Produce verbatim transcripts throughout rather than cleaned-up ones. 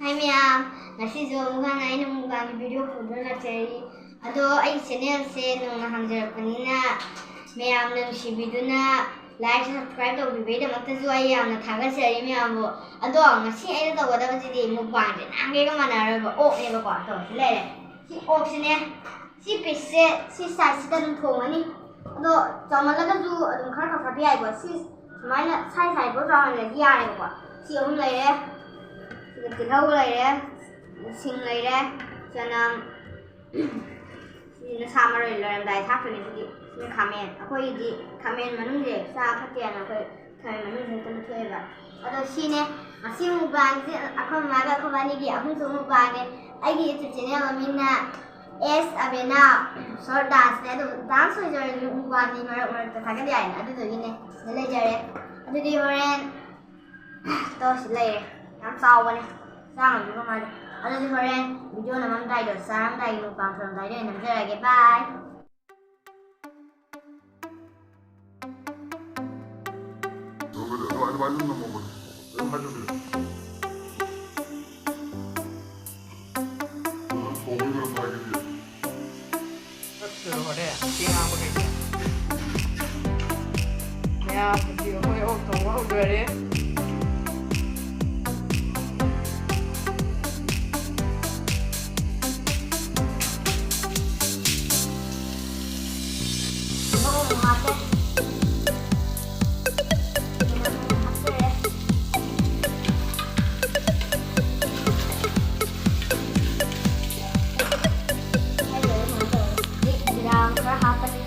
ꯍꯥꯏ ꯃꯌꯥꯝ, ꯉꯁꯤꯁꯨ ꯑꯃꯨꯛ ꯍꯟꯅ ꯑꯩꯅ mukbangꯒꯤ video ꯄꯨꯗꯨꯅ ꯂꯥꯛꯆꯔꯤ꯫ ꯑꯗꯣ ꯑꯩꯒꯤ channelꯁꯦ ꯅꯧꯅ ꯍꯥꯡꯖꯔꯛꯄꯅꯤꯅ ꯃꯌꯥꯝꯅ ꯅꯨꯡꯁꯤꯕꯤꯗꯨꯅ like, subscribe ꯇꯧꯕꯤꯕꯩꯗꯃꯛꯇꯁꯨ ꯑꯩ ꯌꯥꯝꯅ ꯊꯥꯒꯠꯆꯔꯤ ꯃꯌꯥꯝꯕꯨ꯫ ꯑꯗꯣ ꯉꯁꯤ ꯑꯩꯅ ꯇꯧꯒꯗꯕꯁꯤꯗꯤ mukbangꯁꯦ ꯅꯍꯥꯟꯈꯩꯒ ꯃꯥꯟꯅꯔꯣꯏꯕ, ꯑꯣꯛꯅꯦꯕꯀꯣ꯫ ꯑꯗꯣ ꯁꯤ ꯂꯩꯔꯦ, ꯁꯤ ꯑꯣꯛꯁꯤꯅꯦ, ꯁꯤ pieceꯁꯦ ꯁꯤ sizeꯁꯤꯗ ꯑꯗꯨꯝ ꯊꯣꯡꯉꯅꯤ꯫ ꯑꯗꯣ ꯆꯥꯎꯃꯜꯂꯒꯁꯨ ꯑꯗꯨꯝ ꯈꯔ ꯀꯛꯊꯠꯄ ꯌꯥꯏꯀꯣ꯫ ꯁꯤ ꯁꯨꯃꯥꯏꯅ size sizeꯐꯥꯎ ꯆꯥꯎꯍꯜꯂꯗꯤ ꯌꯥꯔꯦꯕꯀꯣ꯫ ꯁꯤ ꯑꯍꯨꯝ ꯂꯩꯔꯦ, ꯁꯤꯗ ꯇꯤꯜꯍꯧ ꯂꯩꯔꯦ, ꯁꯤꯡ ꯂꯩꯔꯦ, ꯆꯅꯝ, ꯁꯤꯅ ꯁꯥ ꯃꯔꯣꯏ ꯂꯣꯏꯔꯝꯗꯥꯏ ꯊꯥꯛꯇꯣꯏꯅꯦ꯫ ꯁꯤꯗꯤ ꯁꯤꯅ ꯈꯥꯃꯦꯟ꯫ ꯑꯩꯈꯣꯏꯒꯤꯗꯤ ꯈꯥꯃꯦꯟ ꯃꯅꯨꯡꯁꯦ ꯆꯥ ꯐꯠꯇꯦꯅ ꯑꯩꯈꯣꯏ ꯈꯥꯃꯦꯟ ꯃꯅꯨꯡꯁꯦ ꯍꯦꯛꯇ ꯂꯧꯊꯣꯛꯑꯦꯕ꯫ ꯑꯗꯣ ꯁꯤꯅꯦ ꯉꯁꯤ mukbangꯁꯦ ꯑꯩꯈꯣꯏ ꯃꯃꯥꯒ ꯑꯩꯈꯣꯏ ꯕꯥꯅꯤꯒꯤ ꯑꯍꯨꯝꯁꯨꯕ mukbangꯅꯦ꯫ ꯑꯩꯒꯤ YouTube channel ꯃꯃꯤꯡꯅ ꯑꯦꯁ ꯑꯕꯦꯅꯥ short danceꯅꯦ꯫ ꯑꯗꯨꯝ dance ꯑꯣꯏꯖꯔꯁꯨ mukbangꯗꯤ ꯃꯔꯛ ꯃꯔꯛꯇ ꯊꯥꯒꯠ ꯌꯥꯏꯅ, ꯑꯗꯨꯗꯨꯒꯤꯅꯦ꯫ ꯁꯤꯗ ꯂꯩꯖꯔꯦ꯫ ꯑꯗꯨꯗꯤ ꯍꯣꯔꯦꯟ ꯇꯣ ꯁꯤ ꯂꯩꯔꯦ꯫ ꯌꯥꯝ ꯆꯥꯎꯕꯅꯦ꯫ ꯆꯥ ꯉꯝꯗꯧꯕ ꯃꯥꯜꯂꯦ꯫ ꯑꯗꯨꯗꯤ ꯍꯣꯔꯦꯟ video ꯅꯝꯃꯝꯗꯥꯏꯗꯣ, ꯆꯥꯔꯝꯗꯥꯏꯒꯤ mukbang ꯇꯧꯔꯝꯗꯥꯏꯗ ꯑꯣꯏꯅ ꯅꯝꯖꯔꯛꯑꯒꯦ꯫ Bye꯫ ꯆꯠꯈ꯭ꯔꯦ꯫ ꯃꯌꯥꯝ ꯍꯧꯖꯤꯛ ꯑꯩꯈꯣꯏ ꯑꯣꯛ ꯊꯣꯡꯕ ꯍꯧꯗꯣꯔꯦ꯫ ꯈꯔ ꯍꯥꯞꯄꯅꯤ꯫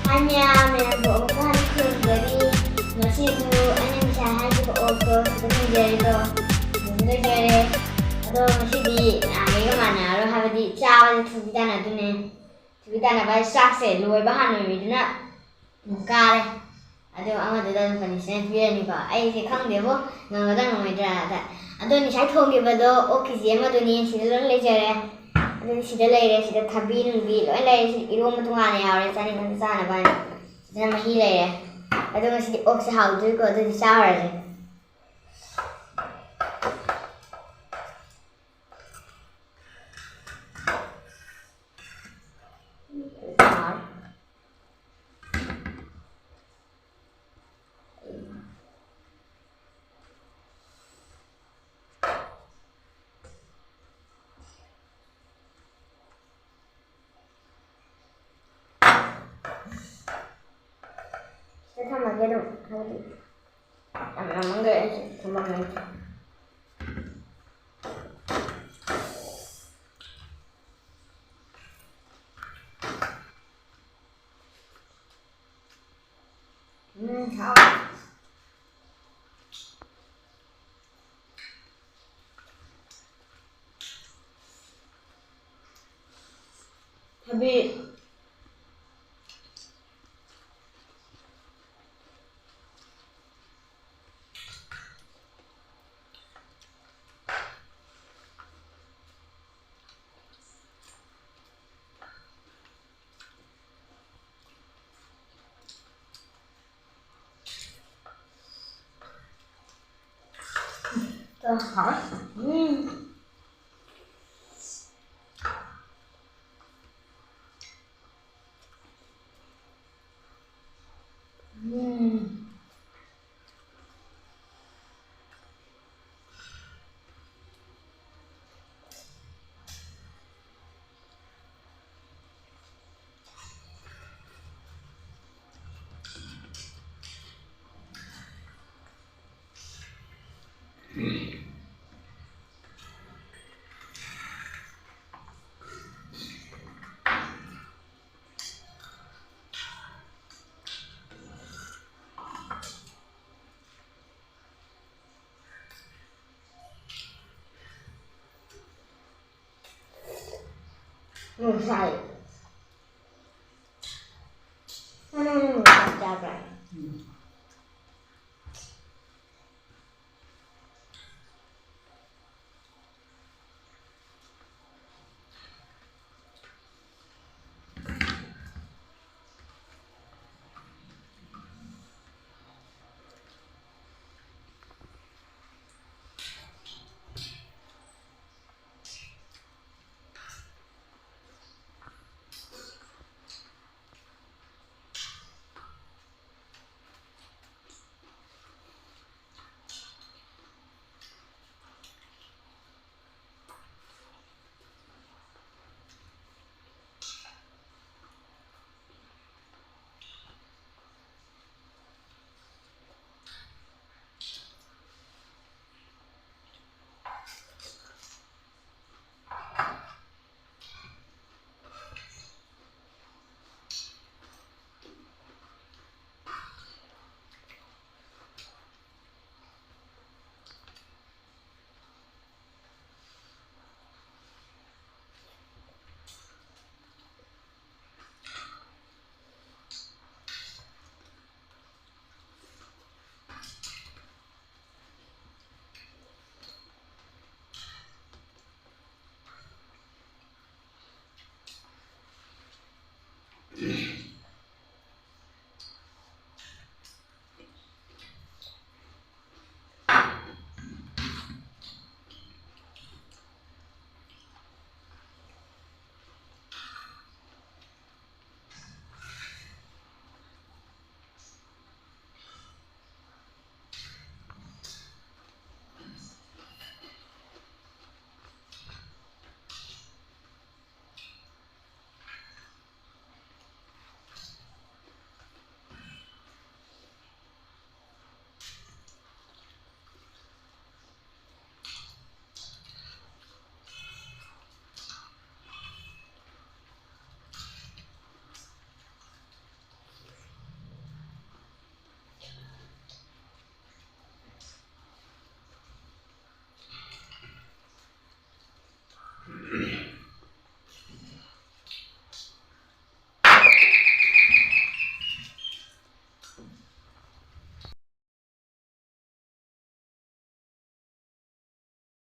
ꯍꯥꯏ ꯃꯌꯥꯝ, ꯃꯌꯥꯝꯕꯨ ꯑꯃꯨꯛꯀ ꯍꯟꯅ ꯈꯨꯔꯨꯝꯖꯔꯤ꯫ ꯉꯁꯤꯁꯨ ꯑꯩꯅ ꯉꯁꯥꯏ ꯍꯥꯏꯈꯤꯕ ꯑꯣꯛꯇꯣ ꯁꯤꯗ ꯊꯣꯡꯖꯔꯤꯗꯣ, ꯁꯤꯗ ꯂꯣꯏꯖꯔꯦ꯫ ꯑꯗꯣ ꯉꯁꯤꯗꯤ ꯅꯍꯥꯟꯉꯩꯒ ꯃꯥꯟꯅꯔꯔꯣꯏ, ꯍꯥꯏꯕꯗꯤ ꯆꯥꯕꯁꯦ ꯊꯨꯕꯤ ꯇꯥꯟꯅꯗꯣꯏꯅꯦ꯫ ꯊꯨꯕꯤ ꯇꯥꯟꯅꯕ ꯍꯥꯏꯁꯦ ꯆꯥꯛꯁꯦ ꯂꯣꯏꯕ ꯍꯥꯟꯅ ꯑꯣꯏꯕꯅꯤꯅ ꯎꯝ, ꯀꯥꯔꯦ꯫ ꯑꯗꯨ ꯑꯃꯗꯨꯗ ꯑꯗꯨꯝ ꯄꯅꯤꯁꯃꯦꯟ ꯄꯤꯔꯅꯤꯀꯣ꯫ ꯑꯩꯁꯦ ꯈꯪꯗꯦꯕꯣ, ꯉꯝꯒꯗ꯭ꯔꯥ ꯉꯝꯃꯣꯏꯗ꯭ꯔꯥꯗ꯫ ꯑꯗꯣ ꯉꯁꯥꯏ ꯊꯣꯡꯈꯤꯕꯗꯣ ꯑꯣꯛ ꯀꯦ ꯖꯤ ꯑꯃꯗꯨꯅꯤ, ꯁꯤꯗ ꯂꯣꯏ ꯂꯩꯖꯔꯦ꯫ ꯑꯗꯨꯗꯤ ꯁꯤꯗ ꯂꯩꯔꯦ, ꯁꯤꯗ ꯊꯕꯤ ꯅꯨꯡꯕꯤ ꯂꯣꯏ ꯂꯩꯔꯦ꯫ ꯁꯤꯗ ꯏꯔꯣꯝꯕ ꯇꯣꯉꯥꯟꯅ ꯌꯥꯎꯔꯦ, ꯆꯥꯅꯤꯡꯕ ꯆꯥꯅꯕ ꯍꯥꯏꯅ꯫ ꯁꯤꯗ ꯃꯍꯤ ꯂꯩꯔꯦ꯫ ꯑꯗꯣ ꯉꯁꯤꯗꯤ ꯑꯣꯛꯁꯦ ꯍꯥꯎꯗꯣꯏꯀꯣ, ꯑꯗꯨꯗꯤ ꯆꯥꯔꯨꯔꯁꯦ꯫ ꯁꯤꯗ ꯊꯝꯃꯒꯦ ꯑꯗꯨꯝ, ꯍꯥꯏꯗꯤ ꯌꯥꯝ ꯅꯝꯃꯟꯈ꯭ꯔꯦ, ꯑꯩꯁꯦ ꯊꯝꯃꯒꯦ ꯑꯩꯁꯦ꯫ ꯎꯝ, ꯍꯥꯎ꯫ ꯊꯕꯤ꯫ ꯎꯝ, ꯁꯥꯏ꯫ ꯎꯝ꯫ ꯇꯥꯕ꯭ꯔꯥ?